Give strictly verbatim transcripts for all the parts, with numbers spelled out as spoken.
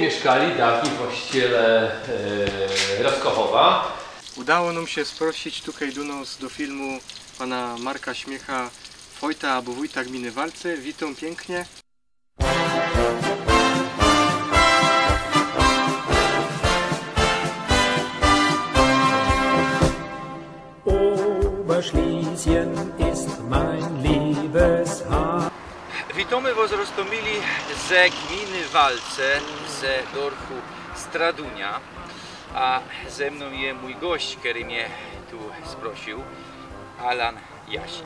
Mieszkali dawni właściciele e, Roskochowa. Udało nam się sprosić tutaj do nas do filmu pana Marka Śmiecha, Wojta albo wójta gminy Walce. Witam pięknie. Oberschlesien ist mein liebes Haar. Witamy Was, roztōmili, ze gminy Walce, ze dorfu Stradunia, a ze mną je mój gość, który mnie tu sprosił, Alan Jasik.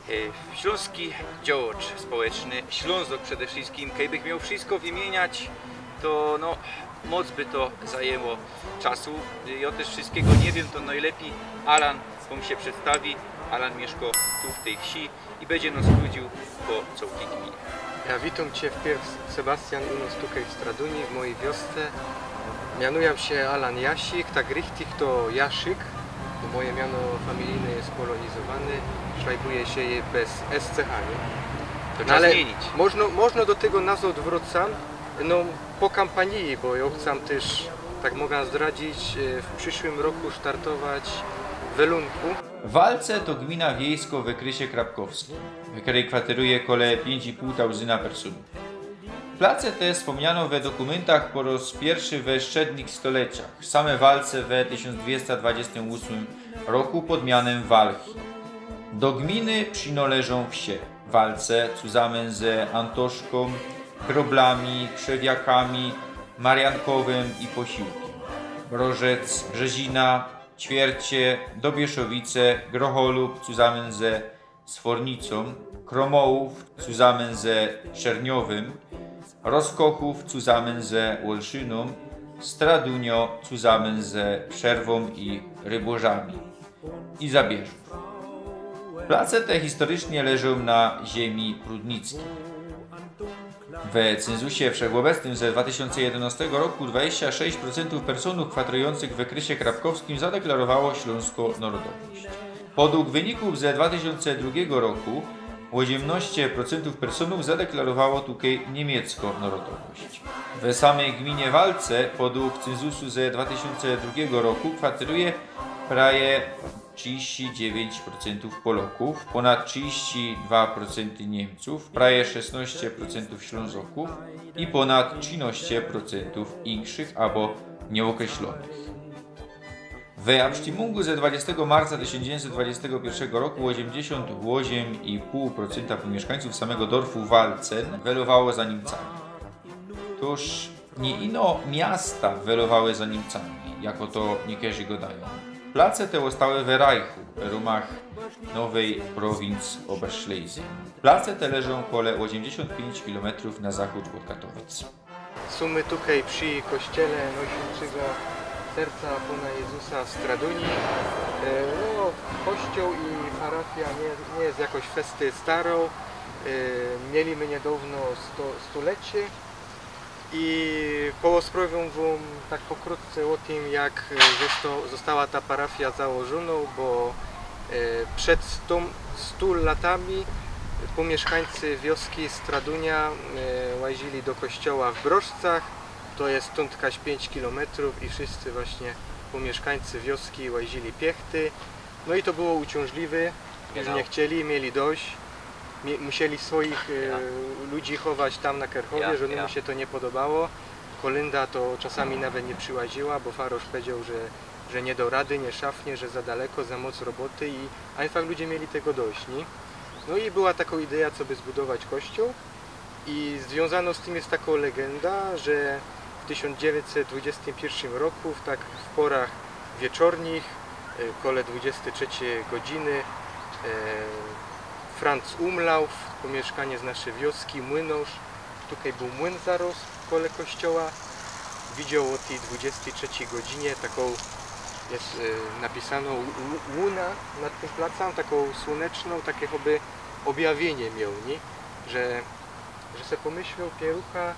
E, śląski działacz społeczny, Ślązok przede wszystkim. Kejbych miał wszystko wymieniać, to no, moc by to zajęło czasu. Ja też wszystkiego nie wiem, to najlepiej Alan wam się przedstawi. Alan mieszka tu w tej wsi i będzie nas prowadził po całej gminie. Ja witam Cię wpierw, Sebastian, u nas tutaj w Straduni, w mojej wiosce. Mianuję się Alan Jasik, tak richtig to Jaszyk, bo moje miano familijne jest polonizowane, szlajbuje się je bez S C H, nie? To No trzeba ale zmienić. Można, można do tego nazwę odwrócam, no po kampanii, bo ja chcę też, tak mogę zdradzić, e, w przyszłym roku startować w Elunku. Walce to gmina wiejsko w wykrysie krapkowskim, w której kwateruje kole pięć i pół tauzyna personów. Place te wspomniano we dokumentach po raz pierwszy we szczednych stoleciach, same Walce we tysiąc dwieście dwadzieścia osiem roku pod mianem Walchi. Do gminy przynależą wsie Walce, zusammen ze Antoszką, Kroblami, Krzewiakami, Mariankowym i Posiłkiem, Mrożec, Brzezina, Ćwiercie, Dobieszowice, Grocholub, zusammen ze Swornicą, Kromołów, zusammen ze Czerniowym, Rozkochów, zusammen ze Olszyną, Stradunio, zusammen ze Przerwą i Ryborzami i Zabierzów. Place te historycznie leżą na ziemi prudnickiej. We cenzusie wszechobecnym ze dwa tysiące jedenastego roku dwadzieścia sześć procent personów kwaterujących w wykrysie krapkowskim zadeklarowało śląską narodowość. Podług wyników ze dwa tysiące drugiego roku osiemnaście procent personów zadeklarowało tutaj niemiecką narodowość. We samej gminie Walce podług cenzusu ze dwa tysiące drugiego roku kwateruje prawie trzydzieści dziewięć procent Polaków, ponad trzydzieści dwa procent Niemców, prawie szesnaście procent Ślązoków i ponad trzynaście procent inkszych albo nieokreślonych. We abstimmungù ze dwudziestego marca tysiąc dziewięćset dwudziestego pierwszego roku osiemdziesiąt osiem i pół procent mieszkańców samego dorfu Walcen welowało za Niemcami. Toż nie ino miasta welowały za Niemcami, jako to niektórzy gŏdają. Place te ôstały we Reichu, w ramach nowej prowincji Oberschlesien. Place te leżą kole osiemdziesiąt pięć kilometrów na zachód od Katowic. Są my tutaj przy kościele Najświętszego Serca Pana Jezusa w Straduni. E, no, kościół i parafia nie, nie jest jakoś festy starą. E, mieli my niedawno sto, stulecie. I porozprawiam wam tak pokrótce o tym, jak, e, zosta-, została ta parafia założona, bo, e, przed sto, stu latami pomieszkańcy wioski Stradunia, e, łazili do kościoła w Brożcach, to jest stąd kaś pięć kilometrów i wszyscy właśnie pomieszkańcy wioski łazili piechty. No i to było uciążliwe, już Genau. nie chcieli, mieli dość. Mie-, musieli swoich, e, Ja. ludzi chować tam na Kerchowie, Ja, że ja. mu się to nie podobało. Kolynda to czasami nawet nie przyłaziła, bo farosz powiedział, że, że nie do rady, nie szafnie, że za daleko, za moc roboty i einfach ludzie mieli tego dość, nie? No i była taka idea, co by zbudować kościół i związano z tym jest taka legenda, że w tysiąc dziewięćset dwudziestym pierwszym roku, w tak w porach wieczornich, e, kole dwudziestej trzeciej godziny, e, Franz Umlauf, pomieszkanie z naszej wioski, młynarz, tutaj był młyn zaraz kole kościoła, widział o tej dwudziestej trzeciej godzinie taką, jest, e, napisano łu-, łu-, łuna nad tym placem, taką słoneczną, takie choby objawienie miał, nie? Że, że se pomyślał, pierucha,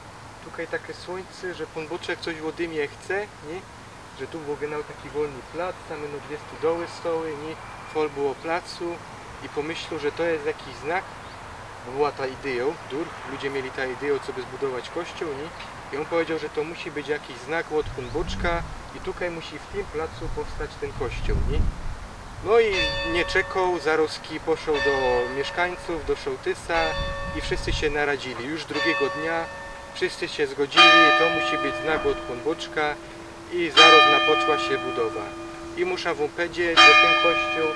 tutaj takie słońce, że Pan Boczek coś ode mnie chce, nie? Że tu był genau taki wolny plac, tam no dwie stodoły stoły, nie? Fol było placu i pomyślał, że to jest jakiś znak, bo była ta idea, durch, ludzie mieli ta idea, co by zbudować kościół, nie? I ôn powiedzioł, że to musi być jakiś znak ôd Pōnbōczka i tukej musi w tym placu powstać tyn kościōł, niy? No i niy czekoł, zarozki poszoł do miyszkańcōw, do szołtysa i wszyscy sie naradzili. Już drugigo dnia wszyscy sie zgodzili, to musi być znak ôd Pōnbōczka i zaroz napoczła sie budowa. I muszã wōm powiedzieć, że tyn kościōł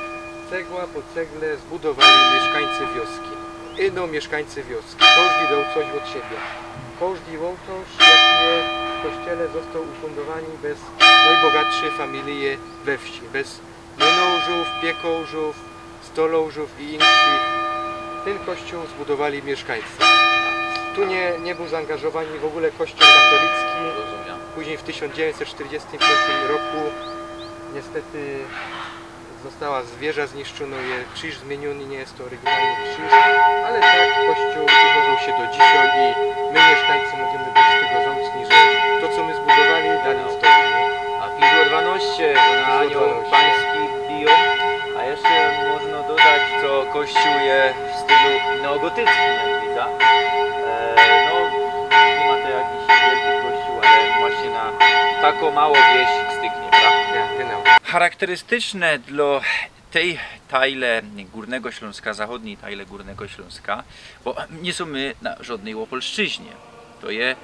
cegła po cegle zbudowali miyszkańcy wioski. Ino miyszkańcy wioski. Kożdy doł coś ôd siebie. Kożdy ôłtŏrz, jaki je w kościele, zostoł ufundowany bez nojbogatszy familije we wsi, bez młynŏrzōw, piekŏrzōw, stolŏrzōw i inkszych. Tyn kościōł zbudowali miyszkańcy. Tu niy, niy bōł zaangażowany w ôgōle kościōł katolicki. Rozumiem. Później w tysiōnc dziewiyńćset sztyrdziestym piōntim roku niestety została wieża zniszczōnŏ, je krziż zmiyniyny, niy je to ôryginalny krziż, ale tak kościōł uchowoł sie do dzisiej i my miyszkańcy możymy być z tego zolcni, że to, co my zbudowali, dalij stoi, niy? A piōnć złotych dwanaście, bo na Piōnć złotych anioł dwanaście. Pański bijōm. A jeszcze można dodać, co kościół je w stylu neogotyckim, jak widza. E, no, niy ma to jakiś wielki kościół, ale właśnie na tako mało wieś styknie, prawda? Ja, genau. Charakterystyczne dlŏ tyj tajle Gōrnego Ślōnska, zachodnij tajle Gōrnego Ślōnska, bo niy sōm my na żŏdnyj Ôpolszczyźnie. To je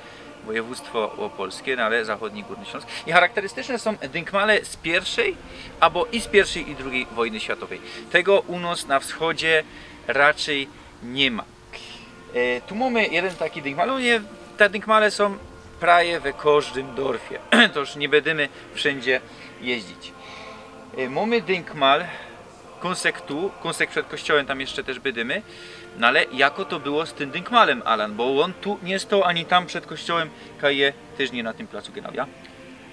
wojewōdztwo ôpolskie, no ale zachodnij Gōrny Ślōnsk. I charakterystyczne sōm dynkmale z piyrwszyj, abo i z piyrwszyj i drugij wojny światowej. Tego u nŏs na wschodzie raczyj niy ma. E, tu mōmy jedyn taki dynkmal, no niy, te dynkmale sōm prawie we kożdym dorfie. To już niy bydymy wszyndzie jeździć. E, mōmy dynkmal, kōnsek tu, kōnsek przed kościołym, tam jeszcze tyż bydymy. No ale jako to było z tym dynkmalym, Alan? Bo ôn tu niy stoł ani tam przed kościołym, kaj je tyż niy na tym placu, genau, ja?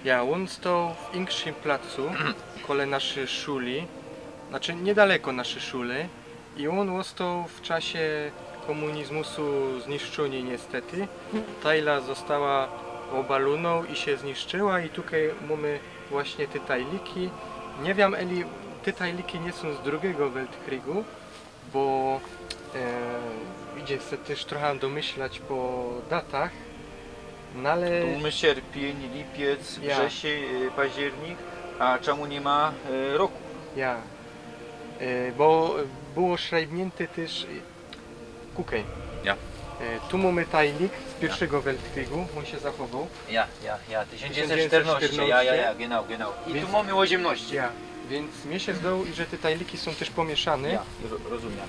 Ja, ôn stoł w inkszym placu, kole naszyj szuli, znaczy niydaleko naszyj szuli. I ôn ôstoł w czasie kōmunizmusu zniszczōny niestety. Tajla została ôbalōnŏ i sie zniszczyła i tukej mōmy właśnie te tajliki. Niy wiym, eli te tajliki niy sōm z drugigo Weltkrigu, bo, e, idzie sie tyż trocha domyślać po datach, no ale... Tu mōmy sierpiyń, lipiec, ja, wrzesień, y, październik, a czymu niy ma, y, roku? Ja. E, bo było szrajbniynte tyż, e, kukej. Ja. E, tu mōmy tajlik z piyrwszygo Weltkrigu, ôn sie zachowoł. Ja, ja, ja, tysiōnc dziewiyńćset sztyrnŏście, ja, ja, ja, genau, genau. I tu mōmy ôziymnŏście. Ja, wiync mie sie zdoł, że te tajliki sōm tyż pōmiyszane. Ja, ro-, rozumiem.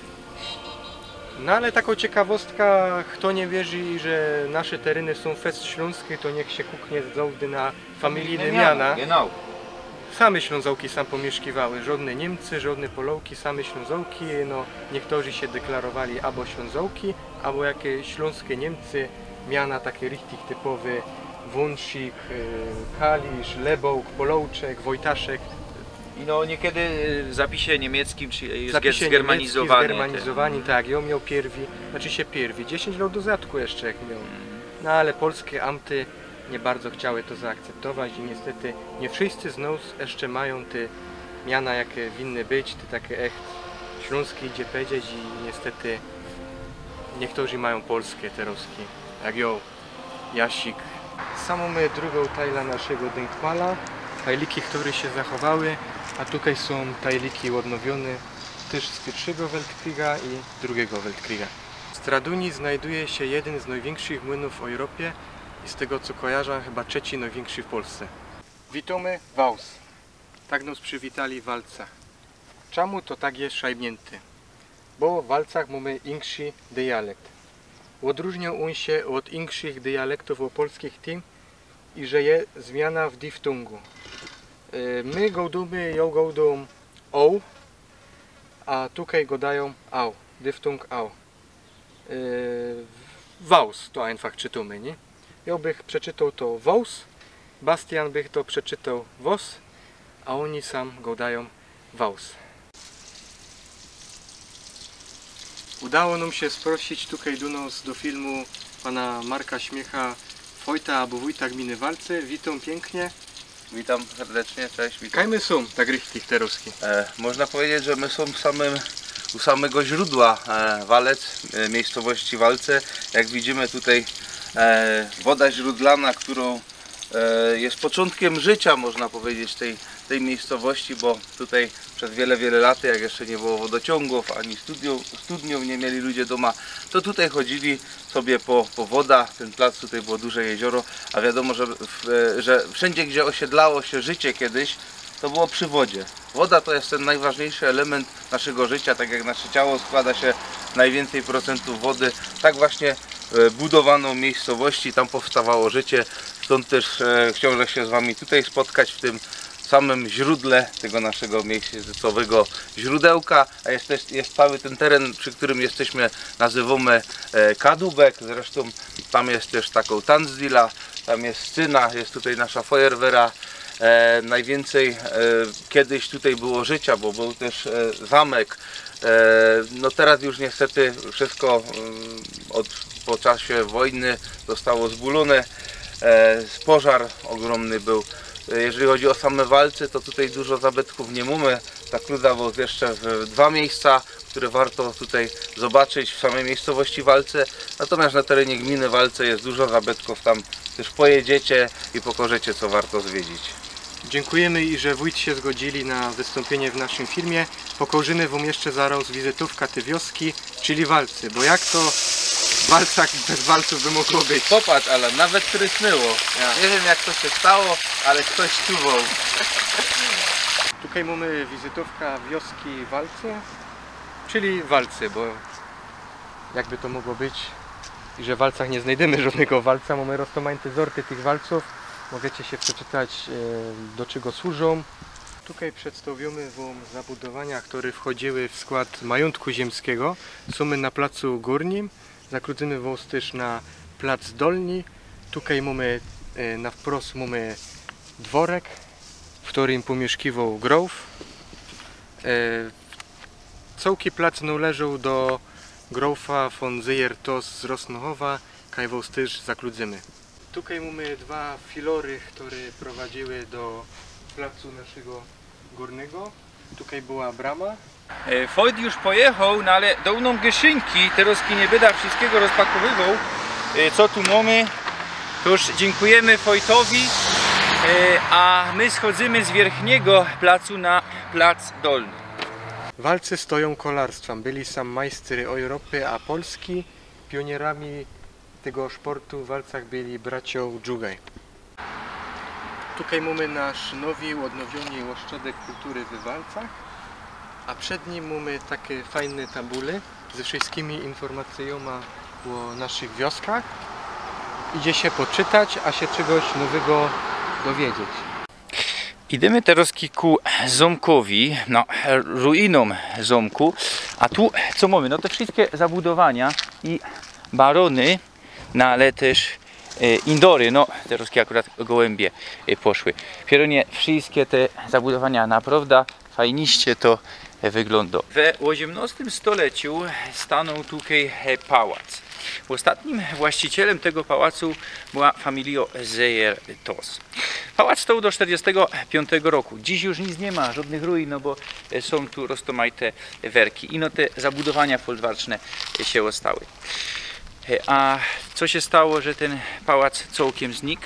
No ale tako ciekawostka, fto niy wierzi, że nasze teryny sōm fest ślōnskie, to niych sie kuknie zdołdy na familijne miana. Genau. Same Ślōnzŏki sam pōmiyszkiwały, żŏdne Niymcy, żŏdne Polŏki, same Ślōnzŏki, no, niyktorzy sie deklarowali abo Ślōnzŏki, abo jake ślōnskie Niymcy, miana take richtig typowe, Wōnsik, e, Kalisz, Lebołk, Polŏczek, Wojtaszek. I no, niykiedy, e, w zapisie niymieckim, czyli je zgermanizowany, zgermanizowany, tak, jo mioł piyrwi, znaczy sie piyrwi, dziesiyńć lot do zadku jeszcze jak mioł. No ale polske amty niy bardzo chciały to zaakceptować i niystety niy wszyscy z nŏs jeszcze majōm te miana, jake winny być, te take echt ślōnskie, idzie powiedzieć, i niystety niyktorzy majōm polske te roski, jak jo, Jasik. Sam mōmy drugõ tajlã naszego dynkmala, tajliki, ftory sie zachowały, a tukej sōm tajliki ôdnowiōne, tyż z piyrwszego Weltkriga i drugigo Weltkriga. W Straduni znajduje sie jedyn z nojwiynkszych młynōw w Europie i z tego, co kojarzã, chyba trzeci nojwiynkszy w Polsce. Witōmy w Waus. Tak nŏs przywitali w Walcach. Czymu to tak je szajbniynte? Bo w Walcach mōmy inkszi dialekt. Ôdrōżniōm ôn sie ôd inkszych dialektōw ôpolskich tym, iże je zmiana w diftōngu. E, my gŏdōmy, jo gŏdōm ôł, a tukej gŏdajōm ôł, diftōng ôł. E, Waus, to einfach czytōmy, niy? Jo bych przeczytoł to Wōs, Bastian bych to przeczytoł Wos, a ôni sam gŏdajōm Waus. Udało nōm sie sprosić tukej do nŏs do filmu pana Marka Śmiecha, Fojta abo Wójta gminy Walce. Witōm piyknie. Witōm serdecznie, cześć, witōm. Kaj my sōm tak richtig te roski? E, można powiedzieć, że my sōm w samym, u samego źrōdła, e, Walec, e, miejscowości Walce. Jak widzimy, tutaj E, woda źródlana, którą e, jest początkiem życia, można powiedzieć, tej, tej miejscowości, bo tutaj przez wiele, wiele lat, jak jeszcze nie było wodociągów ani studiów, studniów, nie mieli ludzie doma, to tutaj chodzili sobie po, po woda. Ten plac, tutaj było duże jezioro, a wiadomo, że, w, e, że wszędzie, gdzie osiedlało się życie kiedyś, to było przy wodzie. Woda to jest ten najważniejszy element naszego życia, tak jak nasze ciało składa się najwięcej procentów wody, tak właśnie e, budowano miejscowości, tam powstawało życie. Stąd też e, chciałbym się z wami tutaj spotkać w tym samym źródle tego naszego miejscowego źródełka, a jest też, jest cały ten teren, przy którym jesteśmy, nazywamy e, Kadubek, zresztą tam jest też taką Tanzdila, tam jest Cyna, jest tutaj nasza Feuerwehra. E, najwięcej e, kiedyś tutaj było życia, bo był też e, zamek. E, no teraz już niestety wszystko mm, od, po czasie wojny zostało zbulone. E, pożar ogromny był. E, Jeżeli chodzi o same Walce, to tutaj dużo zabytków nie mamy. Zakluza Wąs jeszcze w dwa miejsca, które warto tutaj zobaczyć w samej miejscowości Walce. Natomiast na terenie gminy Walce jest dużo zabytków, tam też pojedziecie i pokażecie, co warto zwiedzić. Dziękujemy i że wójt się zgodzili na wystąpienie w naszym filmie. Pokażemy wam jeszcze zaraz wizytówka tej wioski, czyli Walce, bo jak to w Walcach bez Walców by mogło być? Popatrz, ale nawet trysnęło. Nie wiem, jak to się stało, ale ktoś czuwał. Tutaj mamy wizytówka wioski Walce, czyli Walce, bo jakby to mogło być i że w Walcach nie znajdziemy żadnego Walca, mamy rozmaite zorty tych Walców. Możecie się przeczytać, e, do czego służą. Tutaj przedstawimy wam zabudowania, które wchodziły w skład majątku ziemskiego. Są my na placu górnym, zakluzymy wam też na plac dolny. Tutaj mamy, e, na wprost mamy dworek, w którym pomieszkiwał grof. E, Całki plac należał do grofa von Zeyer-Tos z Roßnochowa, kaj wam też zakluzymy. Tutaj mamy dwa filory, które prowadziły do placu naszego górnego. Tutaj była brama. E, Wojt już pojechał, no ale dał nam gyszynki, teraz nie będę wszystkiego rozpakowywał, e, co tu mamy. To już dziękujemy Wojtowi, e, a my schodzimy z wierzchniego placu na plac dolny. Walce stoją kolarstwem. Byli sam majstry Europy a Polski. Pionierami tego sportu w Walcach byli bracia Dżugaj. Tutaj mamy nasz nowy, odnowiony ośrodek kultury w Walcach, a przed nim mamy takie fajne tabule ze wszystkimi informacjami o naszych wioskach. Idzie się poczytać, a się czegoś nowego dowiedzieć. Idziemy teraz ku zamkowi, no, ruinom zamku, a tu co mamy? No te wszystkie zabudowania i barony, no ale też e, indory, no teraz akurat gołębie e, poszły. Pierunie, wszystkie te zabudowania naprawdę fajniście to e, wygląda. We osiemnastym stuleciu stanął tutaj e, pałac. Ostatnim właścicielem tego pałacu była familia Zeyer-Tos. Pałac stał do czterdziestego piątego roku. Dziś już nic nie ma, żadnych ruin, no bo e, są tu roztomajte werki. Ino te zabudowania folwarczne e, się ostały. E, A co się stało, że ten pałac całkiem znikł?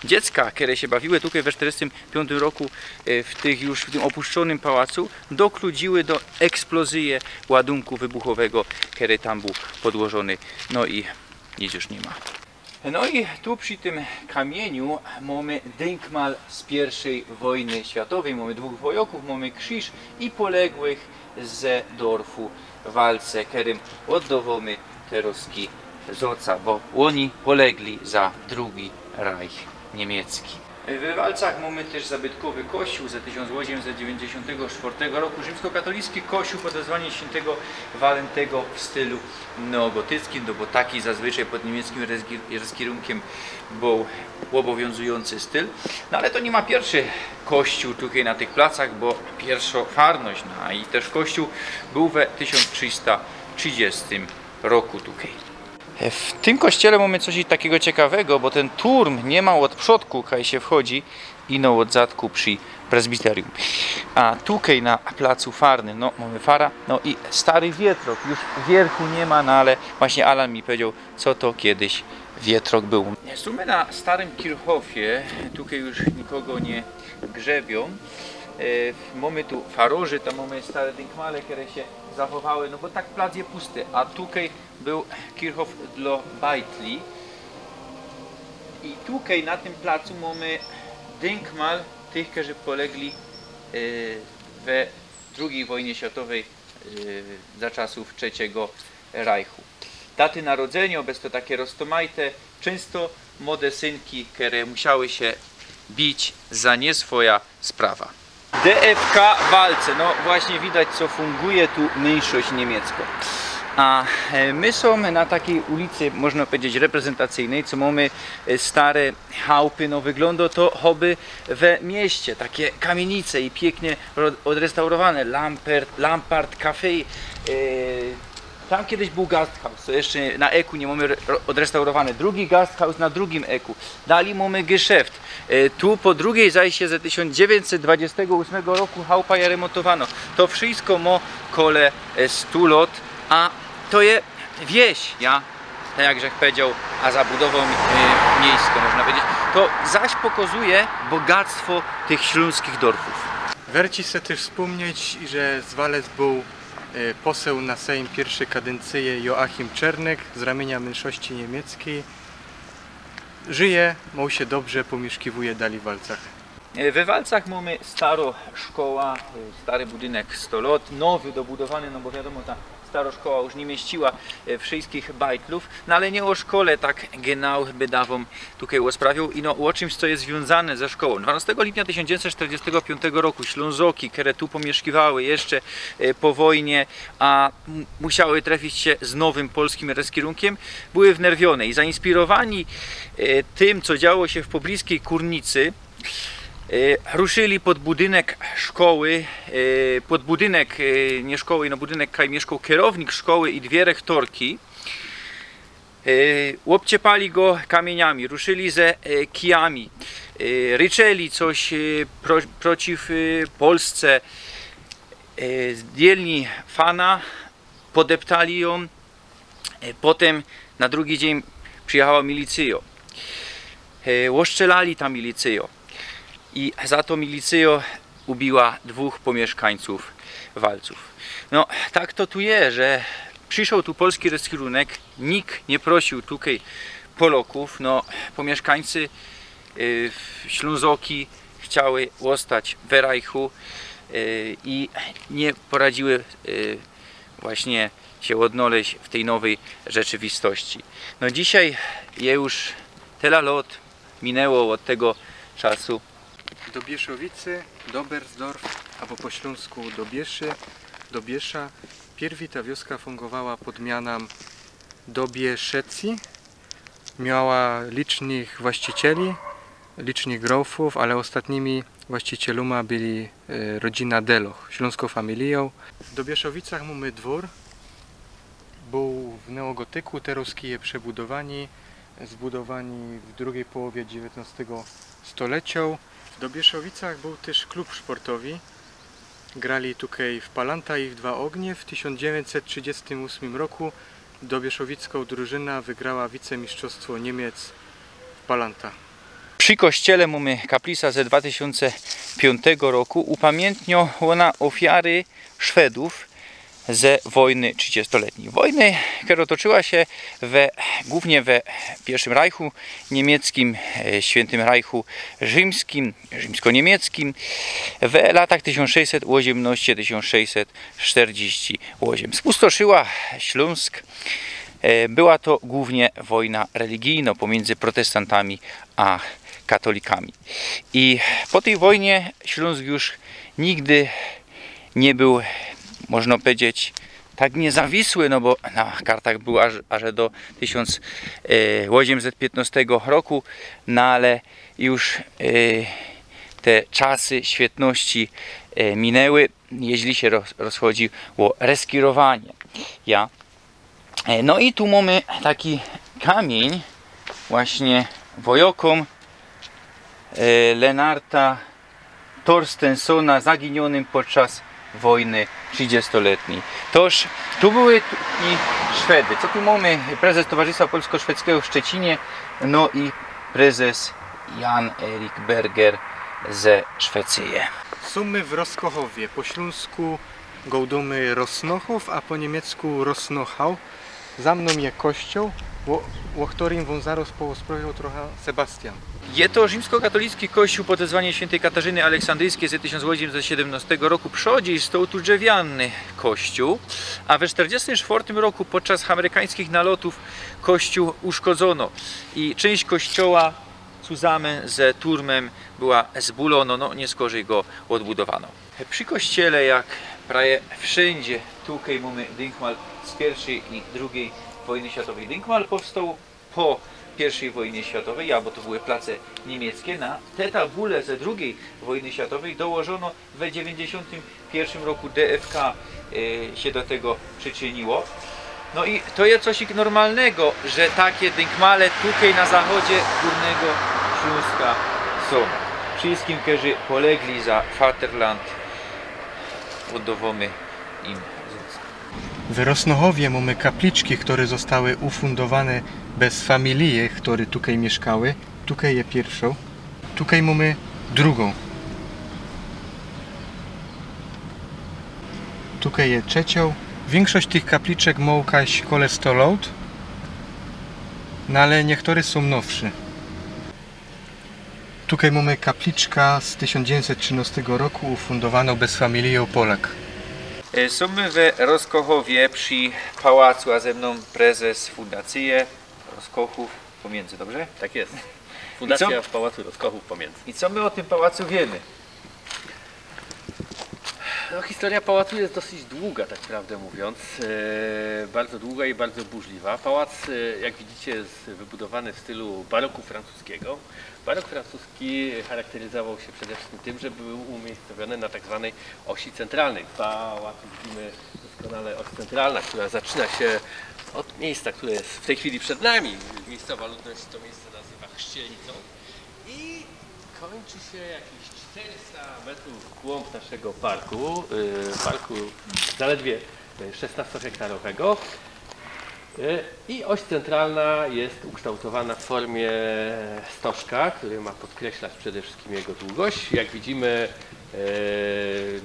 Dziecka, które się bawiły tutaj we czterdziestym piątym roku e, w tych już w tym opuszczonym pałacu, dokludziły do eksplozji ładunku wybuchowego, który tam był podłożony. No i nic już nie ma. No i tu przy tym kamieniu mamy dynkmal z pierwszej wojny światowej, mamy dwóch wojoków, mamy krzyż i poległych z dorfu Walce, którym oddawamy te resztki złoca, bo oni polegli za drugi Reich niemiecki. We Walcach mamy też zabytkowy kościół ze tysiąc osiemset dziewięćdziesiątego czwartego roku, rzymskokatolicki kościół pod wezwaniem świętego Walentego w stylu neogotyckim, no bo taki zazwyczaj pod niemieckim rozgi- rozkierunkiem był obowiązujący styl. No ale to nie ma pierwszy kościół tutaj na tych placach, bo pierwszo farność, no i też kościół był we tysiąc trzysta trzydziestym roku tutaj. W tym kościele mamy coś takiego ciekawego, bo ten turm nie ma od przodku, kaj się wchodzi, ino od zadku przy prezbiterium. A tutaj na placu farnym, no mamy fara, no i stary wietrok, już wierchu nie ma, no ale właśnie Alan mi powiedział, co to kiedyś wietrok bōł. Stoimy na starym Kirchhoffie, tukej już nikogo niy grzebiōm. E, mōmy tu faroże, tam mōmy stare dynkmale, kere sie zachowały, no bo tak plac je pusty, a tukej bōł Kirchhoff dlŏ bajtli. I tukej na tym placu mōmy dynkmal tych, kerzy polegli, e, we drugij wojnie światowej, e, za czasōw Trzeciego Rajchu. Daty narodzyniŏ, bez to take roztomajte, czynsto mode synki, kere musiały sie bić za niy swoja sprawa. D F K Walce, no właśnie widać, co funguje tu myńszość niymiecko. A, e, my sōm na takij ulicy, można pedzieć, reprezentacyjnyj, co mōmy, e, stare chałpy, no wyglōndo to choby we mieście, take kamienice i piyknie ro-, ôdrestaurowane, Lampert, Lampart Café, e, tam kejś bōł Gasthaus, to jeszcze na Eku niy mōmy re-, ro-, ôdrestaurowane, drugi Gasthaus na drugim Eku, dalij mōmy geszeft. E, tu po drugij zajście ze tysiōnc dziewiyńćset dwudziestego ôsmego roku chałpa je remontowano. To wszysko mo kole, e, stu lŏt, a to je wieś, ja? Tak jak żech pedzioł, a zabudowōm, e, miejsko, można pedzieć. To zaś pokŏzuje bogactwo tych ślōnskich dorfōw. Werci se tyż spōmnieć, że z Walec bōł, e, poseł na Sejm piyrwszy kadyncyje Joachim Czernek z ramiynia myńszości niymieckyj. Żyje, mōł sie dobrze, pōmiyszkiwuje dalij w Walcach. E, we Walcach mōmy staro szkoła, e, stary budynek sto lŏt, nowy, dobudowany, no bo wiadōmo, ta staro szkoła już niy mieściła, e, wszyskich bajtlōw, no ale niy ô szkole tak genau bydã wōm tukej ôsprawiōł, ino ô czymś, co je zwiōnzane ze szkołōm. Dwanŏstego lipnia tysiōnc dziewiyńćset sztyrdziestego piōntego roku Ślōnzoki, kere tu pōmiyszkiwały jeszcze, e, po wojnie, a m-, musiały trefić sie z nowym polskim reskierunkiym, były wnerwiōne i zainspirowani, e, tym, co działo sie w pobliskij Kōrnicy, e, ruszyli pod budynek szkoły, e, pod budynek, e, niy szkoły, no budynek, kaj miyszkoł kierownik szkoły i dwie rechtorki. E, ôbciepali go kamiyniami, ruszyli ze, e, kijami, e, ryczeli coś, e, pro-, przeciw, e, Polsce. E, zdjyli fana, podeptali jōm. E, potym na drugi dziyń przijechała milicyjŏ. E, ôstrzelali ta milicyjŏ. I za to milicyjŏ ubiła dwōch pōmiyszkańcōw Walcōw. No, tak to tu je, że prziszoł tu polski reskierunek, nikt niy prosiōł tukej Polŏkōw, no, pōmiyszkańcy, y, Ślōnzoki chciały ôstać we Rajchu, y, i niy poradziły, y, właśnie sie ôdnoleźć w tyj nowyj rzeczywistości. No, dzisiej je już tela lŏt minęło ôd tego czasu. Dobieszowice, Dobersdorf, abo po ślōnsku Dobiesze, Dobiesza. Piyrwi ta wioska fungowała pod mianã Dobieszecy. Miała licznych właścicieli, licznych grofōw, ale ôstatnimi właścicielōma byli, e, rodzina Deloch, ślōnskŏ familijŏ. W Dobieszowicach mōmy dwōr. Bōł w neogotyku, terŏz je przebudowani, zbudowani w drugij połowie dziewiyntnŏstego stoleciŏ. W Dobieszowicach bōł tyż klub szportowi. Grali tukej w Palanta i w Dwa Ognie. W tysiōnc dziewiyńćset trzidziestym ôsmym roku dobieszowicko drużyna wygrała wicemistrzowo Niymiec w Palanta. Przi kościele mōmy kaplisa ze dwa tysiōnce piōntego roku. Upamiyntnio ôna ôfiary Szwedōw ze wojny trzidziestoletnij. Wojny, kerŏ toczyła sie we, głōwnie we piyrszym Rajchu niymieckim, e, Świyntym Rajchu Rzymskim, rzymskoniymiecckim, we latach tysiōnc sześćset ôziymnŏście, tysiōnc sześćset sztyrdziści ôziym. Spustoszyła Ślōnsk. E, była to głōwnie wojna religijnŏ pōmiyndzy protestantami a katolikami. I po tyj wojnie Ślōnsk już nigdy niy bōł, można powiedzieć, tak niyzawisły, no bo na kartach bōł aż, aż do tysiōnc, e, ôziymset piyntnŏstego roku, no ale już, e, te czasy świetności, e, minęły, jeźli sie roz-, rozchodzi ô reskierowanie. Ja E, no i tu mōmy taki kamiyń, właśnie wojŏkōm, e, Lennarta Torstensona, zaginiōnym podczas wojny trzidziestoletnij. Toż tu były tu i Szwedy. Co tu mamy? Prezes Towarzystwa Polsko-Szwedzkiego w Szczecinie, no i prezes Jan Erik Berger ze Szwecyje. Sōm my w Roskochowie, po ślōnsku gołdōmy Rosnochów, a po niymiecku Rosnochau. Za mnōm je kościoł, ô, ô chtōrym wōm zarŏz porozprawiŏ trocha Sebastian. Je to rzimskokatolicki kościół pod wezwaniem świętej Katarzyny Aleksandryjskiej z tysiōnc ôziemset siedymnŏstego roku. Przodzie stoł tu drzewiany kościół, a we czterdziestym czwartym roku podczas amerykańskich nalotów kościół uszkodzono i część kościoła cuzamy ze turmem była zbulonŏ, no niy skorzej go ôdbudowano. Przi kościele, jak prawie wszyndzie, tukej mōmy dynkmal z piyrwszyj i drugij wojny światowyj. Dynkmal powstoł po piyrwszyj wojnie światowyj, abo to były place niymieckie. Na te tabule ze drugij wojny światowyj dołożono we dziewięćdziesiątym pierwszym roku D F K, e, sie do tego prziczyniło. No i to je coś normalnego, że takie dynkmale tukej na zachodzie Gōrnego Ślōnska sōm. Wszyjskim, kerzy polegli za Vaterland, ôddŏwōmy im zōnsa. W Rosnochowie mōmy kapliczki, chtōre zostały ufōndowane bez familije, chtōre tukej miyszkały. Tukej je piyrwszŏ. Tukej mōmy drugõ. Tukej je trzeciŏ. Wiynkszość tych kapliczek mŏ kaś kole sto lŏt, no ale niechtōre sōm nowsze. Tukej mōmy kapliczka z tysiōnc dziewiyńćset trzynŏstego roku, ufōndowanõ bez familijõ Polak. E, sōm my we Roskochowie przi pałacu, a ze mnōm prezes fundacyje Roskochów Pōmiyntzy, dobrze? Tak jest. Fundacja I co? W Pałacu Roskochów Pōmiyntzy. I co my ô tym pałacu wiymy? No, historia pałacu jest dosyć długa, tak prawdę mówiąc. E, bardzo długa i bardzo burzliwa. Pałac, e, jak widzicie, jest wybudowany w stylu baroku francuskiego. Barok francuski charakteryzował się przede wszystkim tym, że był umiejscowiony na tak zwanej osi centralnej. W pałacu widzimy doskonale oś centralna, która zaczyna się od miejsca, które jest w tej chwili przed nami. Miejscowa ludność to miejsce nazywa Chrzcielnicą i kończy się jakieś czterysta metrów w głąb naszego parku, yy, parku zaledwie szesnastohektarowego. Yy, i oś centralna jest ukształtowana w formie stożka, który ma podkreślać przede wszystkim jego długość. Jak widzimy, yy,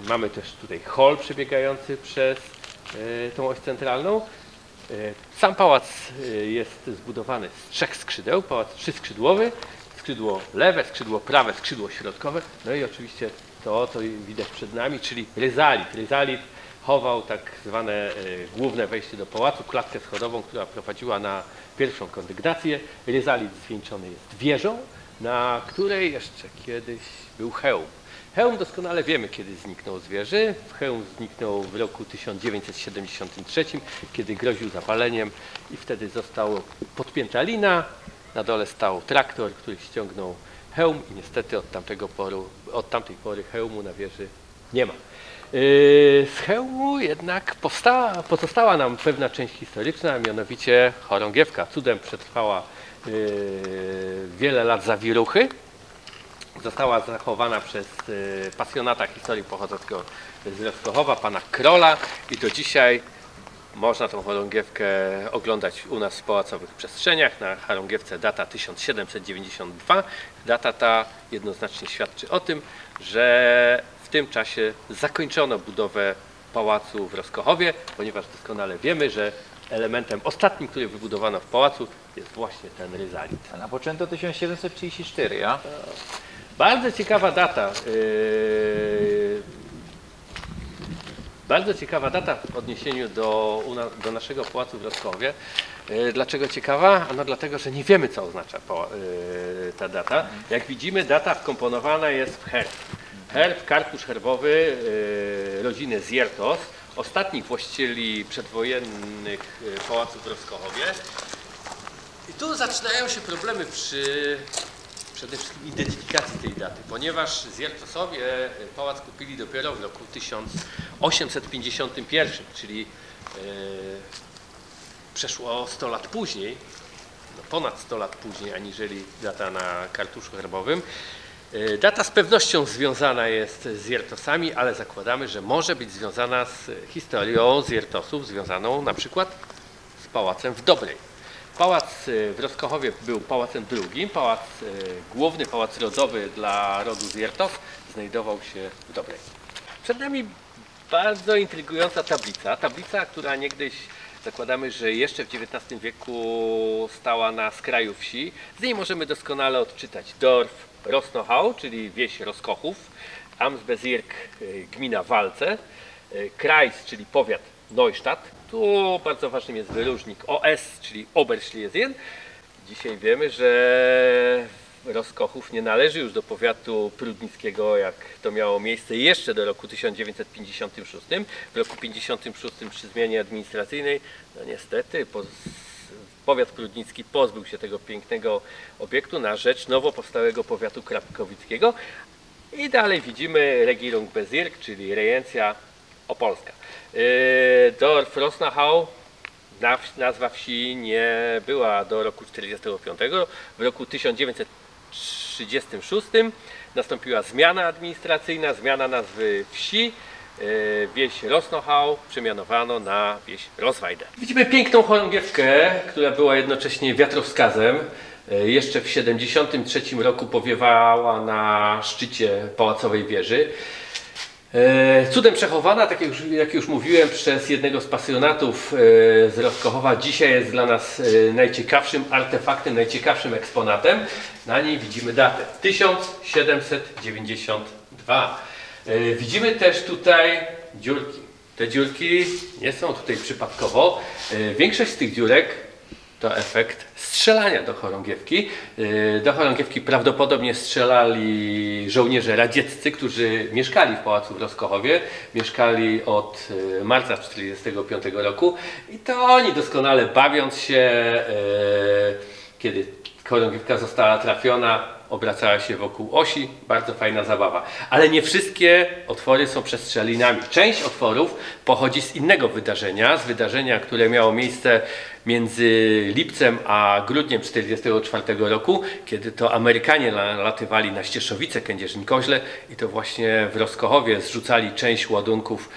mamy też tutaj hol przebiegający przez, yy, tą oś centralną. E, sam pałac, e, jest zbudowany z trzech skrzydeł. Pałac trzyskrzydłowy, skrzydło lewe, skrzydło prawe, skrzydło środkowe. No i oczywiście to, co widać przed nami, czyli ryzalit. Ryzalit chował tak zwane, e, główne wejście do pałacu, klatkę schodową, która prowadziła na pierwszą kondygnację. Ryzalit zwieńczony jest wieżą, na której jeszcze kiedyś był hełm. Hełm doskonale wiemy, kiedy zniknął z wieży. Hełm zniknął w roku tysiąc dziewięćset siedemdziesiątym trzecim, kiedy groził zapaleniем i wtedy została podpięta lina. Na dole stał traktor, który ściągnął hełm i niestety od tamtego poru, od tamtej pory hełmu na wieży nie ma. Yy, z hełmu jednak powstała, pozostała nam pewna część historyczna, a mianowicie chorągiewka. Cudem przetrwała, yy, wiele lat zawiruchy. Została zachowana przez, yy, pasjonata historii pochodzącego z Roskochowa, pana Krola, i do dzisiaj można tą chorągiewkę oglądać u nas w pałacowych przestrzeniach. Na chorągiewce data tysiąc siedemset dziewięćdziesiąt dwa. Data ta jednoznacznie świadczy o tym, że w tym czasie zakończono budowę pałacu w Roskochowie, ponieważ doskonale wiemy, że elementem ostatnim, który wybudowano w pałacu, jest właśnie ten ryzalit. A na poczynku tysiąc siedemset trzydzieści cztery, ja? Bardzo ciekawa data. Yy, bardzo ciekawa data w odniesieniu do, u na-, do naszego pałacu w Roskowie. Yy, dlaczego ciekawa? Ano dlatego, że nie wiemy, co oznacza pała-, yy, ta data. Jak widzimy, data wkomponowana jest w herb. Herb, kartusz herbowy, yy, rodziny Zjertos, ostatnich właścicieli przedwojennych, yy, pałaców w Roskochowie. I tu zaczynają się problemy przy przede wszystkim identyfikacji tej daty, ponieważ Zjertosowie, yy, pałac kupili dopiero w roku tysiąc osiemset pięćdziesiątym pierwszym, czyli, yy, przeszło sto lat później, no, ponad sto lat później, aniżeli data na kartuszu herbowym. E, data z pewnością związana jest z Jertosami, ale zakładamy, że może być związana z historią z Jertosów, związaną na przykład z pałacem w Dobrej. Pałac, e, w Rozkochowie był pałacem drugim. Pałac, e, główny, pałac rodowy dla rodu z Jertos znajdował się w Dobrej. Przed nami bardzo intrygująca tablica. Tablica, która niegdyś, zakładamy, że jeszcze w dziewiętnastym wieku stała na skraju wsi. Z niej możemy doskonale odczytać Dorf Rosnochau, czyli wieś Rozkochów, Amtsbezirk, e, gmina Walce, e, Kreis, czyli powiat Neustadt. Tu bardzo ważnym jest wyróżnik O S, czyli Oberschlesien. Dzisiaj wiemy, że Rozkochów nie należy już do powiatu prudnickiego, jak to miało miejsce jeszcze do roku tysiąc dziewięćset pięćdziesiątym szóstym. W roku pięćdziesiątym szóstym przy zmianie administracyjnej, no niestety, po, powiat prudnicki pozbył się tego pięknego obiektu na rzecz nowo powstałego powiatu krakowickiego. I dalej widzimy Regierungsbezirk, czyli rejencja opolska. Yy, Dorf Rosnochau, na wsi, nazwa wsi nie była do roku czterdziestego piątego. W roku tysiąc dziewięćset trzydziestym szóstym nastąpiła zmiana administracyjna, zmiana nazwy wsi. Yy, wieś Rosnochau przemianowano na wieś Rosweide. Widzimy piękną chorągiewkę, która była jednocześnie wiatrowskazem. Yy, jeszcze w siedemdziesiątym trzecim roku powiewała na szczycie pałacowej wieży. E, cudem przechowana, tak jak już, jak już mówiłem, przez jednego z pasjonatów, e, z Rozkochowa, dzisiaj jest dla nas, e, najciekawszym artefaktem, najciekawszym eksponatem. Na niej widzimy datę tysiąc siedemset dziewięćdziesiąt dwa. E, widzimy też tutaj dziurki. Te dziurki nie są tutaj przypadkowo. E, większość z tych dziurek to efekt strzelania do chorągiewki. Yy, do chorągiewki prawdopodobnie strzelali żołnierze radzieccy, którzy mieszkali w pałacu w Rozkochowie. Mieszkali od, yy, marca czterdziestego piątego roku i to oni doskonale bawiąc się, yy, kiedy chorągiewka została trafiona, obracała się wokół osi. Bardzo fajna zabawa. Ale nie wszystkie otwory są przestrzelinami. Część otworów pochodzi z innego wydarzenia, z wydarzenia, które miało miejsce między lipcem a grudniem czterdziestego czwartego roku, kiedy to Amerykanie la-, latywali na Ścieszowice, Kędzierzyn-Koźle, i to właśnie w Rozkochowie zrzucali część ładunków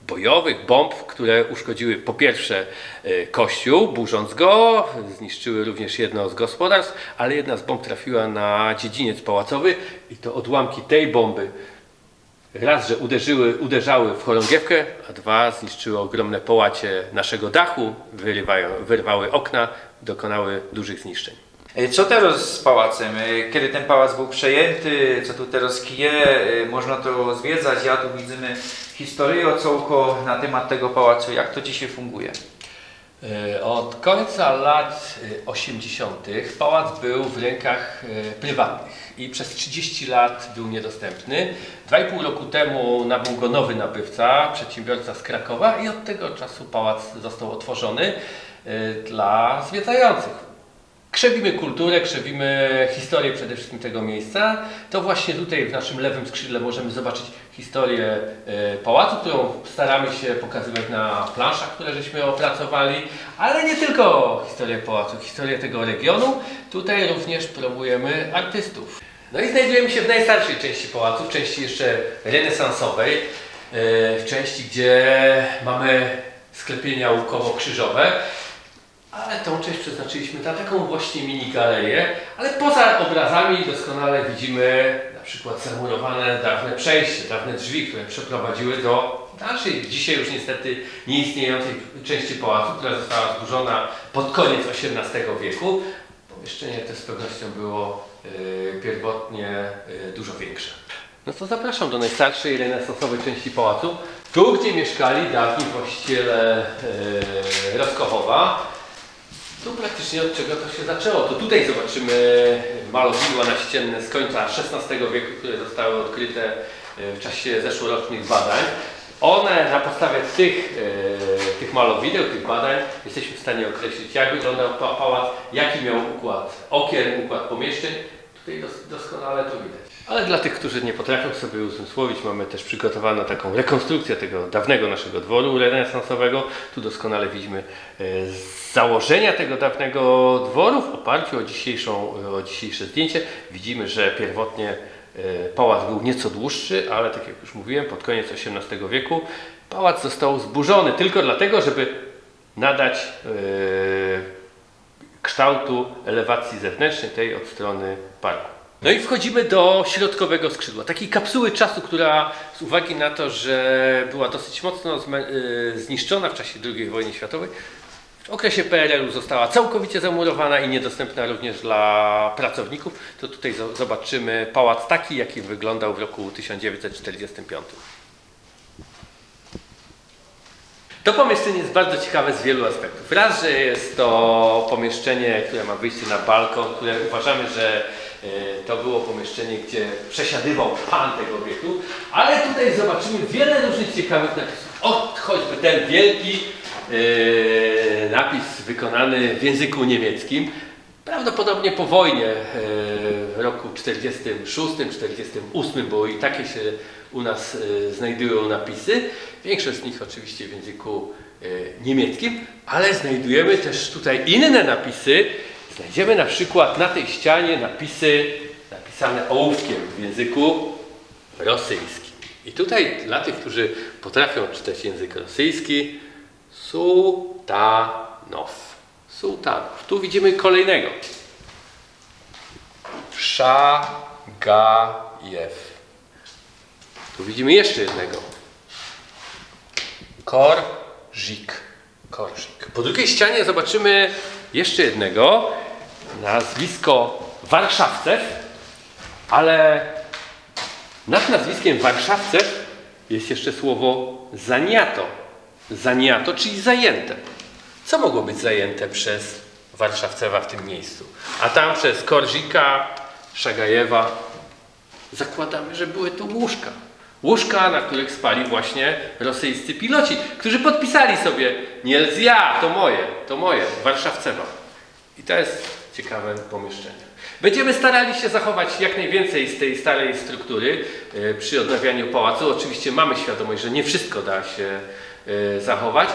bojowych, bomb, które uszkodziły po pierwsze, e, kościół, burząc go, zniszczyły również jedno z gospodarstw, ale jedna z bomb trafiła na dziedziniec pałacowy i to odłamki tej bomby raz, że uderzyły, uderzały w chorągiewkę, a dwa, zniszczyły ogromne połacie naszego dachu, wyrywają, wyrwały okna, dokonały dużych zniszczeń. E, co teraz z pałacem? E, kiedy ten pałac był przejęty, co tu teraz je? E, można to zwiedzać. Ja tu widzymy historię o cołko na temat tego pałacu. Jak to dzisiaj funguje? E, od końca lat, e, osiemdziesiątych pałac był w rękach, e, prywatnych i przez trzydzieści lat był niedostępny. Dwa i pół roku temu nabył go nowy nabywca, przedsiębiorca z Krakowa, i od tego czasu pałac został otworzony, e, dla zwiedzających. Krzewimy kulturę, krzewimy historię przede wszystkim tego miejsca. To właśnie tutaj w naszym lewym skrzydle możemy zobaczyć historię, e, pałacu, którą staramy się pokazywać na planszach, które żeśmy opracowali, ale nie tylko historię pałacu, historię tego regionu. Tutaj również promujemy artystów. No i znajdujemy się w najstarszej części pałacu, w części jeszcze renesansowej, e, w części, gdzie mamy sklepienia łukowo-krzyżowe. Ale tą część przeznaczyliśmy na taką właśnie mini galerię, ale poza obrazami doskonale widzimy na przykład zamurowane dawne przejście, dawne drzwi, które przeprowadziły do naszej, dzisiaj już niestety nieistniejącej części pałacu, która została zburzona pod koniec osiemnastego wieku. Pomieszczenie to z pewnością było, e, pierwotnie, e, dużo większe. No to zapraszam do najstarszej renesansowej części pałacu. Tu, gdzie mieszkali dawni właściciele, e, Rozkochowa. Tu praktycznie od czego to się zaczęło. To tutaj zobaczymy malowidła naścienne z końca szesnastego wieku, które zostały odkryte, e, w czasie zeszłorocznych badań. One, na podstawie tych, e, tych malowideł, tych badań jesteśmy w stanie określić, jak wyglądał pa-, pałac, jaki miał układ okien, układ pomieszczeń. Tutaj dos-, doskonale to widać. Ale dla tych, którzy nie potrafią sobie uzmysłowić, mamy też przygotowaną taką rekonstrukcję tego dawnego naszego dworu renesansowego. Tu doskonale widzimy, e, założenia tego dawnego dworu w oparciu o dzisiejszą, o dzisiejsze zdjęcie. Widzimy, że pierwotnie, e, pałac był nieco dłuższy, ale tak jak już mówiłem, pod koniec osiemnastego wieku pałac został zburzony tylko dlatego, żeby nadać, e, kształtu elewacji zewnętrznej, tej od strony parku. No i wchodzimy do środkowego skrzydła, takiej kapsuły czasu, która z uwagi na to, że była dosyć mocno zme-, y, zniszczona w czasie drugiej wojny światowej, w okresie P R L-u została całkowicie zamurowana i niedostępna również dla pracowników, to tutaj zo-, zobaczymy pałac taki, jaki wyglądał w roku tysiąc dziewięćset czterdziestym piątym. To pomieszczenie jest bardzo ciekawe z wielu aspektów. Raz, że jest to pomieszczenie, które ma wyjście na balkon, które uważamy, że, e, to było pomieszczenie, gdzie przesiadywał pan tego obiektu, ale tutaj zobaczymy wiele różnych ciekawych napisów. O, choćby ten wielki, e, napis wykonany w języku niemieckim. Prawdopodobnie po wojnie, e, w roku czterdziestym szóstym, czterdziestym ósmym, bo i takie się u nas, e, znajdują napisy. Większość z nich oczywiście w języku, e, niemieckim, ale znajdujemy też tutaj inne napisy. Znajdziemy na przykład na tej ścianie napisy napisane ołówkiem w języku rosyjskim. I tutaj dla tych, którzy potrafią czytać język rosyjski, Sułtanow. Sułtanów. Tu widzimy kolejnego. Szagajew. Tu widzimy jeszcze jednego. Korzik. Korzik. Po drugiej ścianie zobaczymy jeszcze jednego. Nazwisko Warszawcew, ale nad nazwiskiem Warszawcew jest jeszcze słowo zaniato. Zaniato, czyli zajęte. Co mogło być zajęte przez Warszawcewa w tym miejscu? A tam przez Korzika, Szagajewa. Zakładamy, że były tu łóżka. Łóżka, na których spali właśnie rosyjscy piloci, którzy podpisali sobie: „Nielzja, to moje, to moje, Warszawcewa”. I to jest ciekawe pomieszczenie. Będziemy starali się zachować jak najwięcej z tej starej struktury, e, przy odnawianiu pałacu. Oczywiście mamy świadomość, że nie wszystko da się, e, zachować,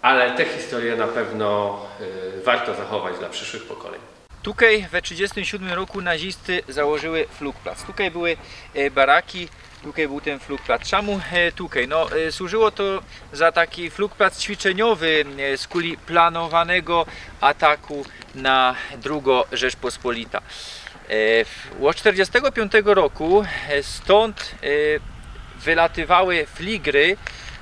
ale te historie na pewno, e, warto zachować dla przyszłych pokoleń. Tukej we trzydziestym siódmym roku nazisty założyły Flugplatz. Tukej były, e, baraki, tukej bōł tyn Flugplatz. Czemu, e, tukej? No, e, służyło to za taki Flugplatz ćwiczeniowy, e, skuli planowanego ataku na drugõ Rzeczpospolita. E, w-, ôd czterdziestego piątego roku, e, stōnd, e, wylatiwały fligry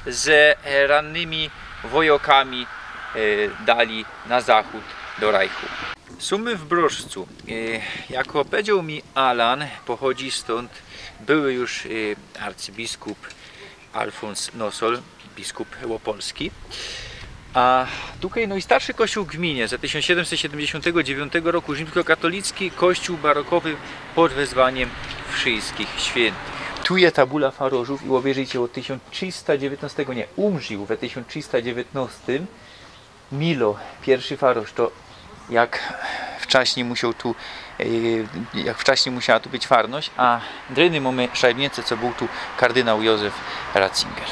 ze, e, rannymi wojokami, e, dali na zachōd do Rajchu. Sumy w Broszcu. E, jako powiedzioł mi Alan, pochodzi stōnd były już, e, arcybiskup Alfons Nosol, biskup ôpolski. A tukej nojstarszy kościōł w gminie, ze tysiōnc siedymset siedymdziesiōntego dziewiōntego roku, rzimskokatolicki kościoł barokowy pod wezwaniem Wszyjskich Świyntych. Tu je tabula farożōw i ôbejrzyjcie, ôd tysiōnc trzysta dziewiętnostego, nie, umrził we tysiōnc trzysta dziewiętnostym Milo, piyrszy faroż, to jak wczaśnij musioł tu, e, jak wczaśnij musiała tu być farność, a dryny mōmy szajbnice, co bōł tu kardynał Józef Ratzinger.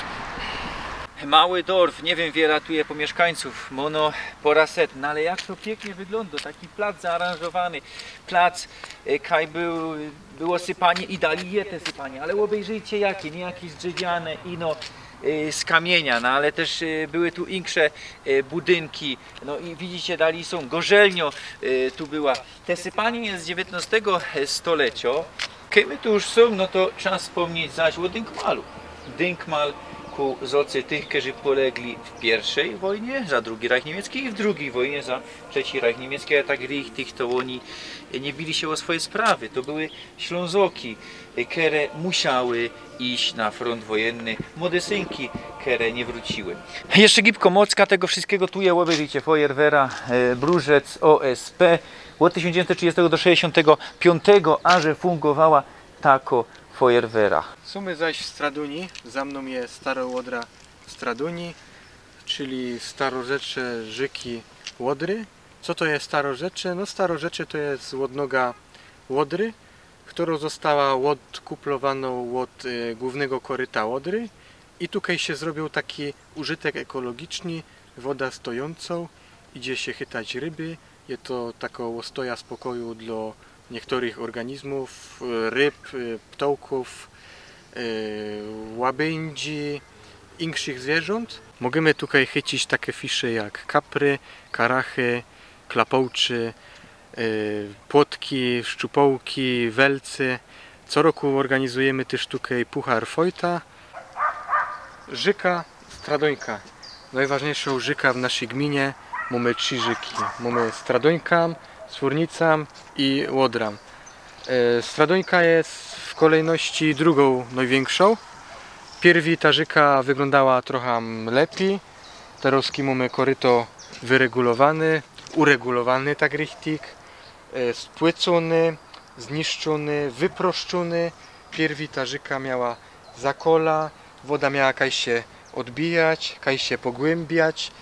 Mały Dorf, niy wiym, wiela tu je pomieszkańcōw, mōno pora set, no ale jak to piyknie wyglōndo, taki plac zaaranżowany, plac, e, kaj bōł, było sypanie i dali je te sypanie, ale ôbejrzyjcie jakie, niy jakieś drzewiane, ino, e, z kamiynia, no ale tyż, e, były tu inksze, e, budynki, no i widzicie, dali sōm, gorzelnio, e, tu była. Te sypanie je z dziewiyntnostego stolecio. Kej my tu już sōm, no to trzeba spōmnieć zaś ô Dynkmalu. Dynkmal ku zocy tych, kerzy polegli w piyrszej wojnie za Drugi Rajch Niymiecki i w drugij wojnie za Trzeci Rajch Niymiecki, a tak richtig to ôni niy bili sie ô swoje sprawy. To były Ślōnzoki, kere musiały iś na frōnt wojenny, młode synki, kere niy wrōciły. Jeszcze gibko mocka tego wszyjskigo tu je, ôbejrzyjcie, Feuerwehra, e, Brużec, O S P, ôd tysiōnc dziewiyntset trzidziestego do sześćdziesiōntego piōntego, a że fungowała tako Feuerwehra. Sōm my zaś w Straduni, za mnōm je Staro Łodra Straduni, czyli starorzecze rzyki Łodry. Co to je starorzecze? No, starorzecze to je ôdnoga Łodry, Skoro została ôdkuplowanŏ ôd e, głōwnego koryta Ôdry i tukej sie zrobiōł taki użytek ekologiczny, woda stojącŏ, idzie sie chytać ryby. Je to takŏ ôstoja spokoju dlŏ niektórych ôrganizmōw, e, ryb, e, ptołkōw, e, łabędzi, inkszych zwierzōnt. Możymy tukej chycić take fisze jak kapry, karachy, klapołczi, e, płotki, szczupołki, welcy. Co roku ôrganizujymy tyż tukej Puchar Fojta. Rzyka Stradońka. Nojważniyjszŏ rzyka w naszyj gmynie. Mōmy trzi rzyki. Mōmy Stradońka, Swōrnica i Ôdra. E, Stradońka je w kolejności drugŏ nojwiynkszŏ. Piyrwi ta rzyka wyglōndała trochã lepij. Terŏzki mōmy koryto wyregulowany, uregulowany tak richtig, e, spłycōny, zniszczōny, wyproszczōny. Piyrwi ta rzyka miała zakola, woda miała kaj sie ôdbijać, kaj sie pogłymbiać,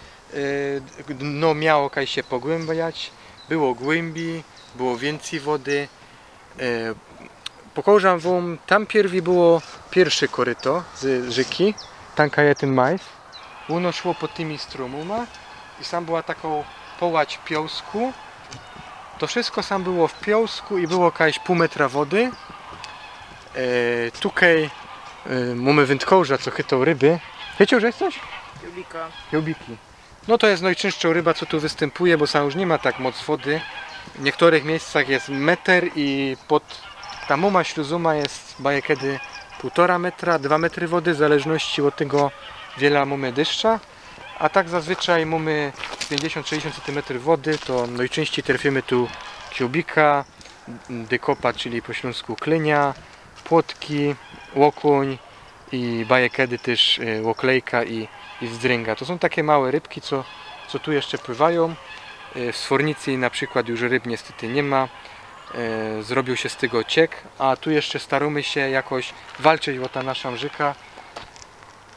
e, dno miało kaj sie pogłymbiać, było głymbi, było wiyncyj wody. E, pokŏżã wōm, tam piyrwi było piyrsze koryto z rzyki, tam kaj je tyn majs. Ôno szło pod tymi strōmōma i sam była takŏ połać piosku. To wszysko sam było w piosku i było kajś pōł metra wody. E, tukej, e, mōmy wędkŏrza, co chytŏ ryby. Chycił żeś coś? Kiełbika. Kiełbiki. No to je nojczynszczŏ ryba, co tu wystympuje, bo sam już niy ma tak moc wody. W niektórych miyjscach je meter i pod ta mōma śluzōma je bajekedy pōłtora metra, dwa metry wody, w zależności ôd tego, wiela mōmy dyszcza. A tak zazwyczaj mōmy piyńćdziesiōnt, sześćdziesiōnt centimetrōw wody, to nojczynścij trefiymy tu kiełbika, dykopa, czyli po ślōnsku klynia, płotki, ôkōń i bajekedy tyż, e, ôklejka i, i zdrynga. To sōm take małe rybki, co, co tu jeszcze pływajōm. E, w Swōrnicy na przikłŏd już ryb niystety niy ma. E, zrobiōł sie z tego ciek, a tu jeszcze starōmy sie jakoś walczyć ô ta nasza rzyka.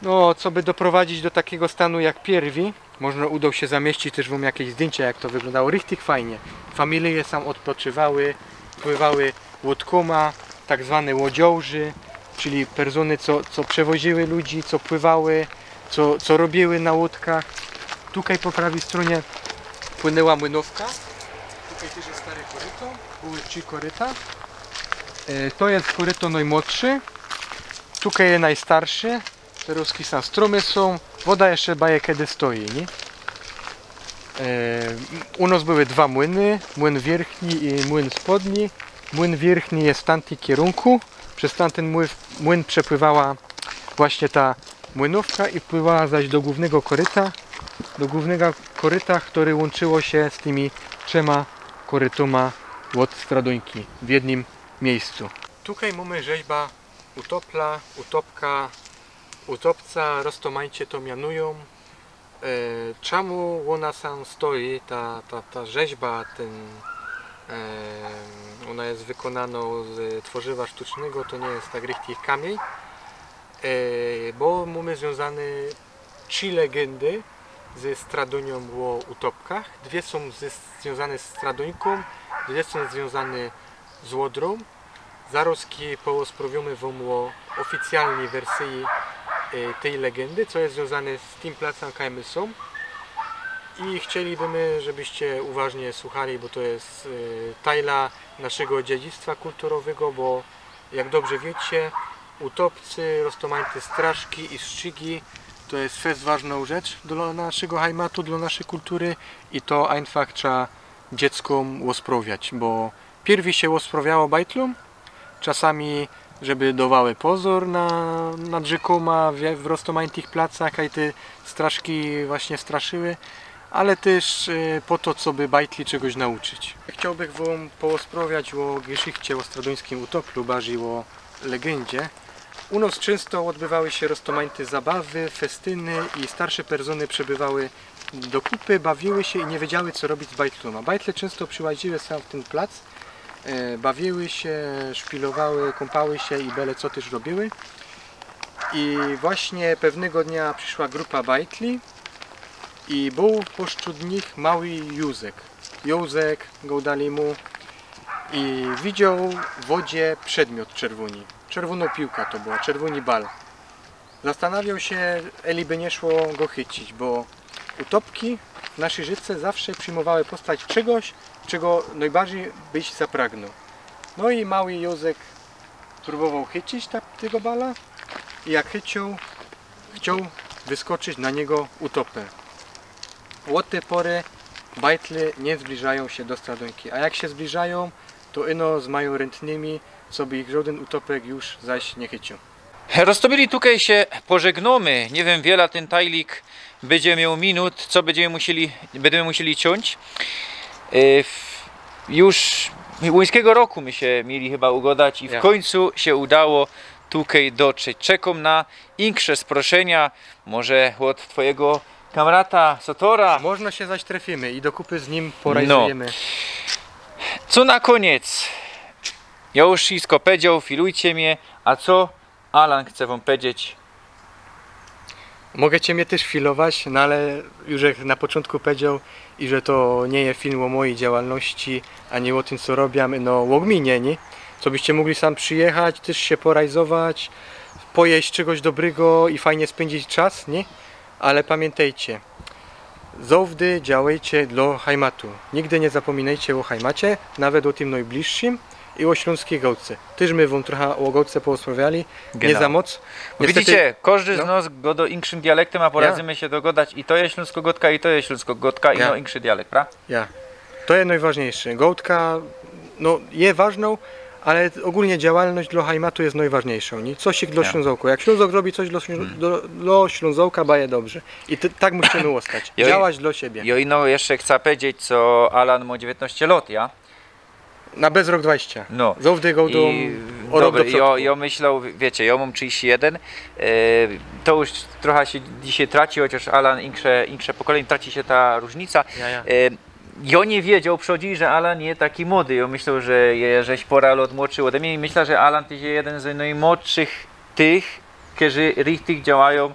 No, coby doprowadzić do takigo stanu jak piyrwi, możno udoł sie zamiyścić tyż wōm jakeś zdyńcia, jak to wyglōndało. Richtig fajnie. Familije sam ôdpoczywały, pływały łōdkōma, tak zwane łodziōrzy, czyli persōny, co, co przewoziły ludzi, co pływały, co, co robiły na łōdkach. Tukej po prawij strōnie płynęła młynōwka. Tukej tyż je stare koryto, były trzi koryta. E, to je koryto nojmłodsze. Tukej je nojstarsze. Terŏzki sam strōmy sōm, woda jeszcze bajekedy stoi, niy? E, u nŏs były dwa młyny, młyn wierchni i młyn spodni. Młyn wierchni je w tamtym kierunku, przez tamtyn młyn, młyn przepływała właśnie ta młynōwka i wpływała zaś do głōwnego koryta, do głōwnego koryta, kery łōnczyło sie z tymi trzema korytōma ôd Stradōńki w jednym miejscu. Tukej mōmy rzeźba Utopla, Utopka, Utopca, roztōmajcie to mianujōm. E, czemu ôna sam stoi, ta, ta, ta rzeźba, tyn, e, ôna je wykōnanŏ z twŏrzywa sztucznego, to niy je tak richtig kamiyń, e, bo mōmy zwiōnzane trzi legyndy ze Stradōniōm ô Utopkach. Dwie sōm ze, zwiōnzane z Stradōńkōm, dwie sōm zwiōnzane z Ôdrōm. Zarŏzki połosprŏwiōmy wōm ô oficjalnyj wersyji, e, tyj legyndy, co je zwiōnzane z tym placym, kaj my sōm. I chcielibymy, żebyście uważnie słuchali, bo to je, e, tajla naszego dziedzictwa kulturowego, bo jak dobrze wiycie, utopcy, roztōmajte straszki i strzigi to je fest ważnŏ rzecz dlŏ naszego hajmatu, dlŏ naszyj kultury i to ajnfach trzeba dzieckōm ôsprŏwiać, bo piyrwi sie ôsprŏwiało bajtlōm, czasami, żeby dŏwały pozōr na, nad rzykōma w, w roztōmajtych placach, kaj te straszki właśnie straszyły, ale tyż, e, po to, coby bajtli czegoś nauczyć. Chciołbych wōm poôsprŏwiać ô geszichcie ô stradōńskim utoplu, bardzij ô legyndzie. U nŏs czynsto ôdbywały sie roztōmajte zabawy, festyny i starsze persōny przebywały do kupy, bawiły sie i niy wiedziały, co robić z bajtlōma. Bajtle czynsto prziłaziły sam w tyn plac, e, bawiły sie, szpilowały, kōmpały sie i bele co tyż robiły. I właśnie pewnego dnia prziszła grupa bajtli i bōł pośród nich mały Józek. Józek, gŏdali mu, I widzioł w wodzie przedmiot czerwōni. Czerwōnŏ piłka to była, czerwōni bal. Zastanawiał sie, eli by niy szło go chycić, bo utopki w naszyj rzyczce zawsze przijmowały postać czegoś, czego nojbardzij byś zapragnoł. No i mały Józek prōbowoł chycić ta, tego bala i jak chyciōł, chcioł wyskoczyć na niego utopek. Ôd tyj pory bajtle niy zbliżajōm sie do stadōnki, a jak sie zbliżajōm, to ino z majōm rentnymi, coby ich żŏdyn utopek już zaś niy chyciōł. Roztōmili, tukej sie pożegnōmy. Niy wiym, wiela tyn tajlik bydzie mioł minut, co bydziymy musieli, bydymy musieli ciōńć. E, w-, już łuńskigo roku my sie mieli chyba ugodać i w Ja. kōńcu sie udało tukej dotrzeć. Czekōm na insze sproszynia, może ôd twojego kamrata, Sotora. Może sie zaś trefimy i do kupy z nim porajzujymy. No. Co na kōniec? Jŏ już wszysko pedzioł, filujcie mie, a co Alan chce wōm pedzieś? Możycie mie tyż filować, no ale już jak na poczōntku pedzioł, iże to niy je film ô mojij działalności, ani ô tym, co robiã, no ô gminie, niy? Co byście mōgli sam przijechać, tyż sie porajzować, pojeść czegoś dobrygo i fajnie spyndzić czas, niy? Ale pamiyntejcie, zŏwdy działejcie dlŏ hajmatu. Nigdy niy zapōminejcie ô hajmacie, nawet ô tym nojbliższym i ô ślōnskij gŏdce. Tyż my wōm trocha ô gŏdce porozprawiali, niy Genau. Za moc. Niestety Widzicie, kożdy z No. nŏs gŏdŏ inkszym dialektym, a poradzimy Ja. sie dogodać i to je ślōnsko gŏdka, i to je ślōnsko gŏdka, i Ja. no inszy dialekt, pra? Ja. To je nojważniyjsze. Gŏdka, no, je ważnŏ, ale ôgōlnie działalność dlŏ hajmatu je nojważniyjszŏ, niy? Coś dlŏ Ja. Ślōnzŏka. Jak Ślōnzŏk robi coś dlŏ Ślōn-, Hmm. dlŏ, dlŏ Ślōnzŏka, bajnie dobrze. I ty, tak musimy ôstać. Jo, i Działać dlŏ siebie. Jo, i no jeszcze chcã pedzieś, co Alan mŏ dziewiyntnŏście lŏt, ja? Na bez rok dwadzieścia. No. Zŏwdy gŏdōm I ô rok dobre, do jo, przodku. Jo myśloł, wiycie, jo mōm trzidziści jeden, e, to już trocha sie dzisiej traci, chociŏż Alan, insze, insze pokolynie, traci sie ta rōżnica. Ja, ja. E, jo niy wiedzioł przodzi, że Alan je taki młody. Jo myśloł, że je, żeś pŏra lŏt młodszy ôde mie i myślã, że Alan, ty je jedyn z nojmłodszych tych, kerzy richtig działajōm,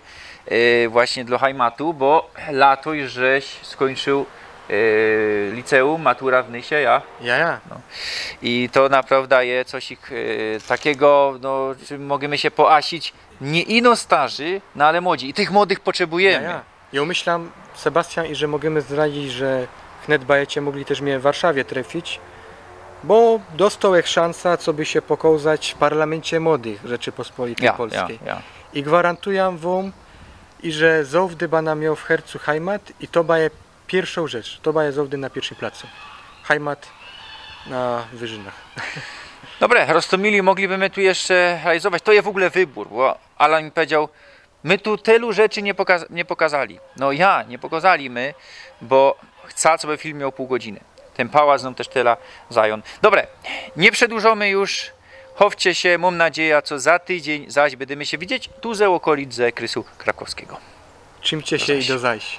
e, właśnie dlŏ hajmatu, bo latō żeś skōńczōł, e, liceum, matura w Nysie, ja? Ja, ja. No. I to naprŏwdã je coś, e, takigo, no, czym możymy sie poasić, niy ino starzi, no ale młodzi. I tych młodych potrzebujymy. Ja, ja. Jo myślã, Sebastian, iże możymy zdradzić, że wnet bajecie mogli tyż mie w Warszawie trefić, bo dostołech szansã, coby sie pokołzać w Parlamencie Młodych Rzeczypospolitej Ja, Polskij. Ja, ja. I gwarantujã wōm, iże zŏwdy bana mioł w hercu hajmat i to baje piyrszŏ rzecz, to baje zŏwdy na piyrszym placu. Hajmat na Wyżynach. Dobre, roztōmili, mogliby my tu jeszcze rajzować. To je w ogōle wybōr, bo Alan mi pedzioł, my tu tylu rzeczy niy poka-, niy pokazali. No ja, niy pokazali my, bo chcã, coby film mioł pōł godziny. Tyn pałac nōm tyż tela zajōn. Dobre, niy przedłużōmy już. Chowcie sie, mōm nadzieja, co za tydziyń zaś bydymy sie widzieć tu ze ôkolic, ze krysu krakowskigo. Trzimcie sie i do zaś.